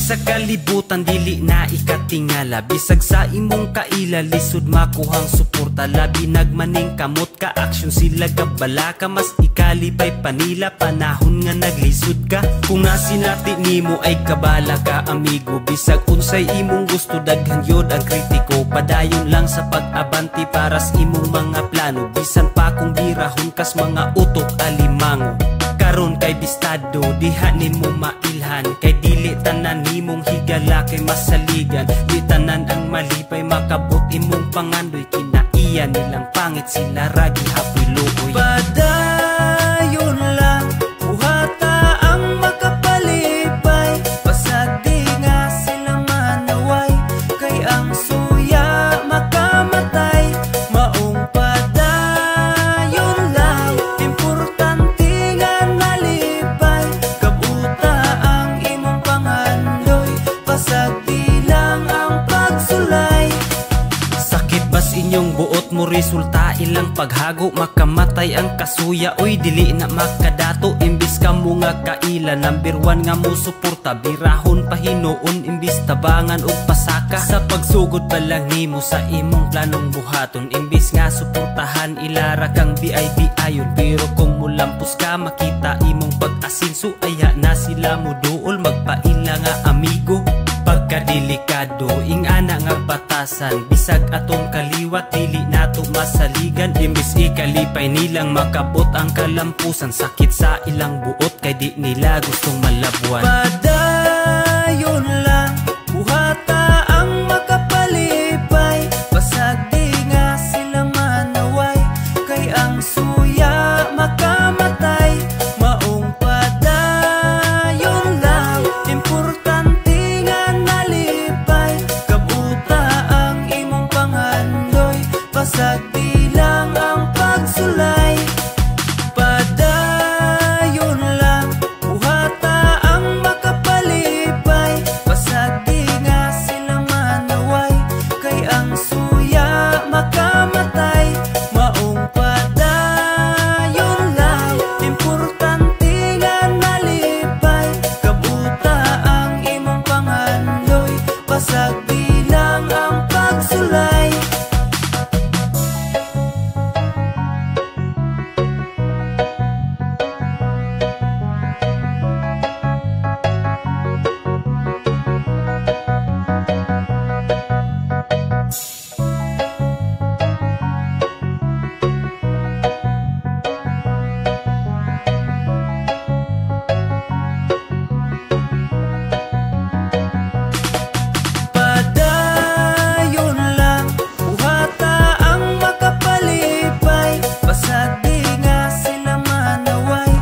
Diri sa kalibutan dili na ikatingala, bisag sa imong kaila lisod makuhang suporta. Labi nagmaning kamot ka aksyon sila gabala ka, mas ikalipay panila panahon nga naglisod ka. Kung nasinati nimo ay kabala ka amigo, bisag unsay imong gusto daghan yod ang kritiko. Padayon lang sa pag-abanti para sa imong mga plano, bisan pa kung birahon kas mga utok alimango. Karon kay bistado diha nimo mailhan, kay dili tanan nimong higala kay masaligan. Di tanan ang malipay makabot imong pangandoy, kinaiya nilang pangit sila ragi hapoy luoy. Padayon lang buhata ang makapalipay, pasag di nga sila manaway, kay ang suya makamatay. Maong padayon lang, importante nga nalipay, kabuta ang imong pangandoy, pasag di lang ang pagsulay. Sakit bas inyong buot mo resulta ilang paghago, makamatay ang kasuya oy dili na makadato. Imbis ka mo nga kaila number one nga mo suporta, birahon pahinuon imbis tabangan og pasaka. Sa pagsugod pa lang nimo sa imong planong buhaton, imbis nga suportahan ilara kang BIB ayon. Pero kung mulampos ka makita imong pag-asinso, aya na sila mo duol magpaila nga amigo. Pagkadelikado ingana nga batasan, bisag atong kaliwat dili nato masaligan. Imbis ikalipay nilang makabot ang kalampusan, sakit sa ilang buot kay di nila gustong malabwan. Padayon lang buhata ang makapalipay, pasag di nga sila manaway, kay ang suya makamatay. Maong padayon lang, importante nga nalipay, kabuta ang imong pangandoy, pasag di lang ang pagsulay. Padayon lang buhata ang makapalipay, pasag di nga sila manaway, kay ang suya makamatay. Maong padayon lang, importante nga nalipay, kabuta ang imong pangandoy, pasag di lang ang pagsulay. Padayon lang buhata ang makapalipay, pasag di nga sila manaway,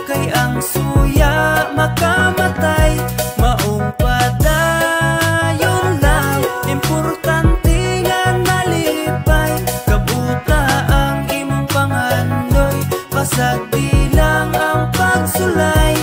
kay ang suya makamatay. Maong padayon lang, importante nga nalipay, kabuta ang imong pangandoy, pasag di lang ang pagsulay.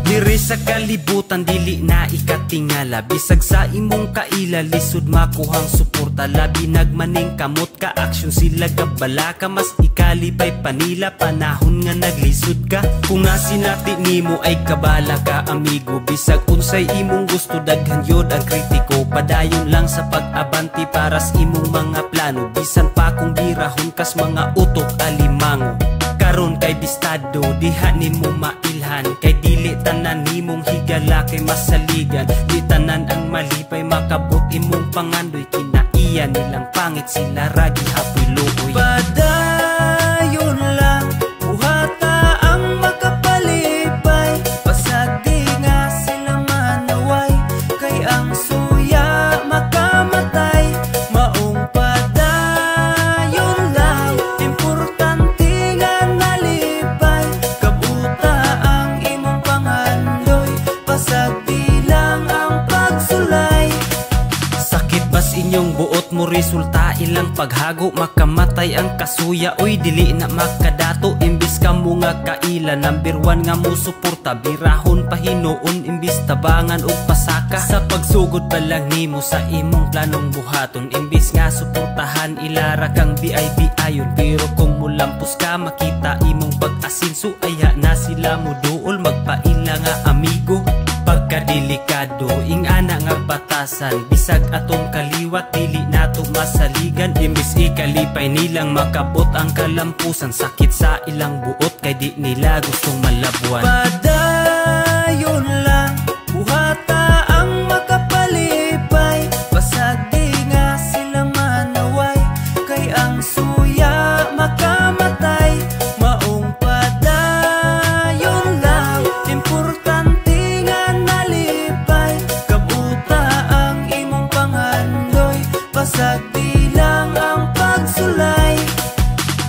Diri sa kalibutan dili na ikatingala, bisag sa imong kaila lisod makuhang suporta. Labi nagmaning kamot ka aksyon sila gabala ka, mas ikalipay panila panahon nga naglisod ka. Kung nasinati nimo ay kabala ka amigo, bisag unsay imong gusto daghan yod ang kritiko. Padayon lang sa pag-abanti para sa imong mga plano, bisan pa kung birahon kas mga utok alimango. Karon kay bistado diha nimo mailhan, kay dili tanan nimong higala kay masaligan. Di tanan ang malipay makabot imong pangandoy, kinaiya nilang pangit sila ragi hapoy luoy. Padayon lang buhata ang makapalipay, pasag di nga sila manaway, kay ang suya makamatay. Maong padayon lang, importante nga nalipay, kabuta ang imong pangandoy, pasag di lang ang pagsulay. Sakit bas inyong buot mo resulta ilang paghago, makamatay ang kasuya oy dili na makadato. Imbis ka mo nga kaila number one nga mo suporta, birahon pahinuon imbis tabangan og pasaka. Sa pagsugod pa lang nimo sa imong planong buhaton, imbis nga suportahan ilara kang BIB ayon. Pero kung mulampos ka makita imong pag-asinso, aya na sila mo duol magpaila nga amigo. Pagkadelikado ingana nga batasan, bisag atong kaliwat dili nato masaligan. Imbis ikalipay nilang makabot ang kalampusan, sakit sa ilang buot kay di nila gustong malabuan. Padayon lang, buhata ang makapalipay, basag di nga sila manaway, kay ang suya makamatay. Maong padayon lang, importante nga nalipay, kabuta ang imong pangandoy, basag di lang ang pagsulay.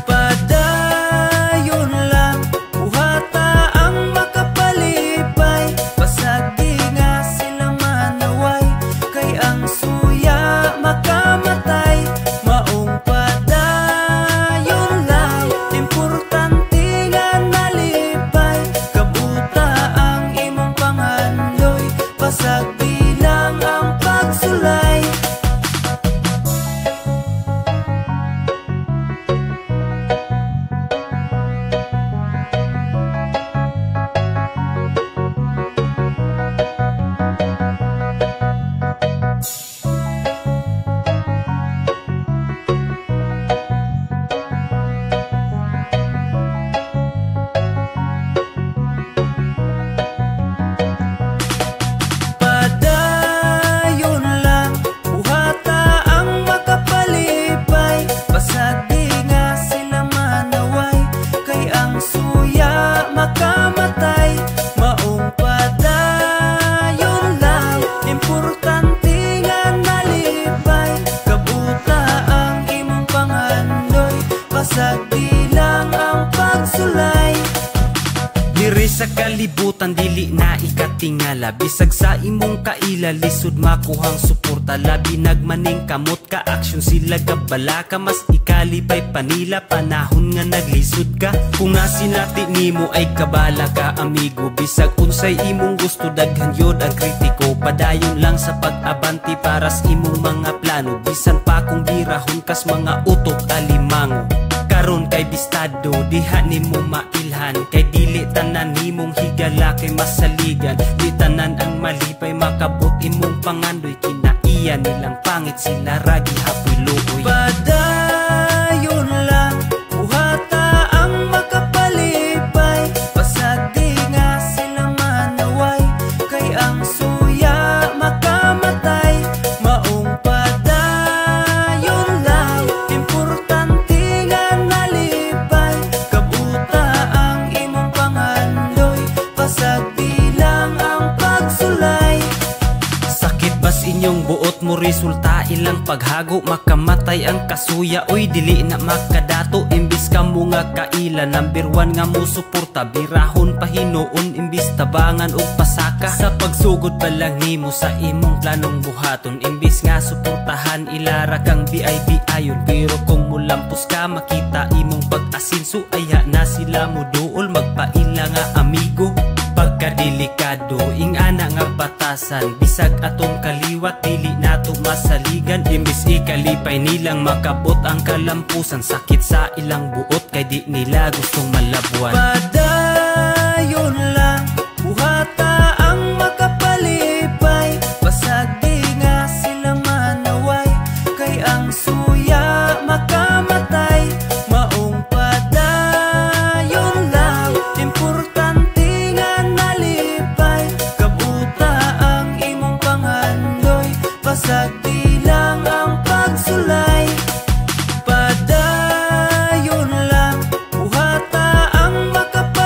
Padayon lang, buhata ang makapalipay, basag di nga sila manaway, kay ang suya makamatay. Maong padayon lang, importante nga nalipay, kabuta ang imong pangandoy, basag di lang ang pagsulay. Padayon lang, buhata ang makapalipay, basag di nga sila manaway, kay ang suya makamatay. Maong padayon lang, importante nga nalipay, kabuta ang imong pangandoy, basag di lang ang pagsulay. Diri sa kalibutan dili na ikatingala, bisag sa imong kaila lisod makuhang suporta. Labi nagmaning kamot ka aksyon sila gabala ka, mas ikalipay pa nila panahon nga naglisod ka. Kung nasinati nimo ay kabala ka amigo, bisag unsay imong gusto daghan yod ang kritiko. Padayon lang sa pag-abanti para sa imong mga plano, bisan pa kung birahon kas mga utok alimango. Karon kay bistado diha nimo mailhan, kay dili tanan nimong higala kay masaligan. Di tanan ang malipay makabot imong pangandoy, kinaiya nilang pangit sila ragi hapoy luoy. Padayon lang, buhata ang makapalipay, basag di nga sila manaway, kay ang suya makamatay. Maong padayon lang, importante nga nalipay, kabuta ang imong pangandoy, basag di lang ang pagsulay. Sakit bas inyong buot mo resulta ilang paghago, makamatay ang kasuya oy dili na makadato. Imbis ka mo nga kaila number 1 nga mo suporta, birahon pahinuon imbis tabangan og pasaka. Sa pagsugod pa lang nimo sa imong planong buhaton, imbis nga suportahan ilara kang BIB ayon. Pero kung mulampos ka makita imong pag-asinso, ayha na sila mo duol magpaila nga amigo. Pagkadelikado ingana nga batasan, bisag atong kaliwat dili nato masaligan. Imbis ikalipay nilang makabot ang kalampusan, sakit sa ilang buot kay di nila gustong malabuan. Padayon lang, buhata ang makapalipay, basag di nga sila manaway, kay ang suya makamatay. Maong padayon lang, importante nga nalipay, kabuta ang imong pangandoy, basag di lang ang pagsulay. Padayon lang, buhata ang makapalipay,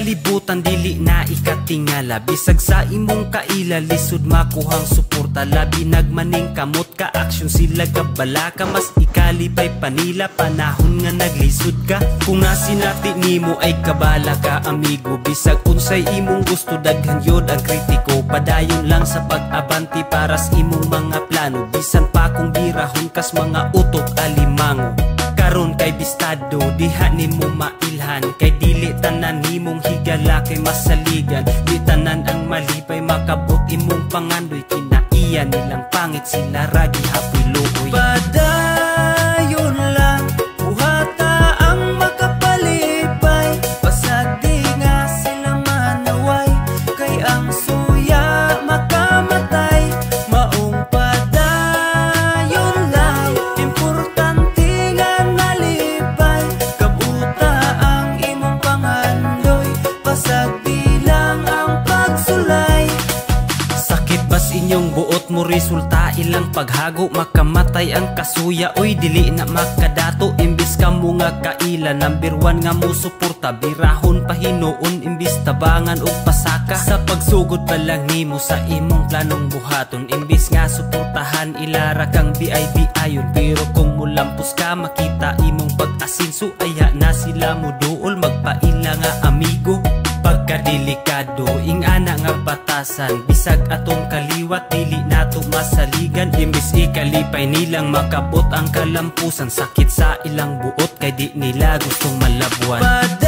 kalibutan, dili na ikatingala. Bisag sa imong kaila, lisod makuhang suporta. Labi nagmaning kamot ka, aksyon sila gabalaka. Mas ikalipay pa nila panahon nga naglisod ka. Kung nasinati nimo ay kabala ka, amigo. Bisag unsay imong gusto, daghan yod ang kritiko. Padayon lang sa pag-abanti para sa imong mga plano, bisan pa kung birahon kas mga utok alimango. Karon kay bistado, diha nimo mailhan, kay dili tanan nimong higala kay masaligan. Di tanan ang malipay makabot imong pangandoy. Kinaiya nilang pangit, sila ra gihapoy luoy. Padayon lang, buhata ang makapalipay. Basag di nga sila manaway, kay ang suya makamatay. Maong padayon lang, importante nga nalipay. Kabuta ang imong pangandoy, basag bilang ang pagsulay. Sakit bas inyong buot mo resulta ilang paghago. Makamatay ang kasuya, oy, dili na makadato. Imbis ka mo nga kaila, number 1 nga mo suporta, birahon pa hinuon imbis tabangan og pasaka. Sa pagsugod pa lang nimo sa imong planong buhaton, imbis nga suportahan, ilara kang BIB ayon. Pero kung mulampos ka, makita imong pag-asinso, aya na sila mo duol, magpaila nga amigo. Pagkadelikado ing-ana nga batasan, bisag atong kaliwat dili nato masaligan. Imbis ikalipay nilang makabot ang kalampusan, sakit sa ilang buot kay di nila gustong malabwan. Padayon.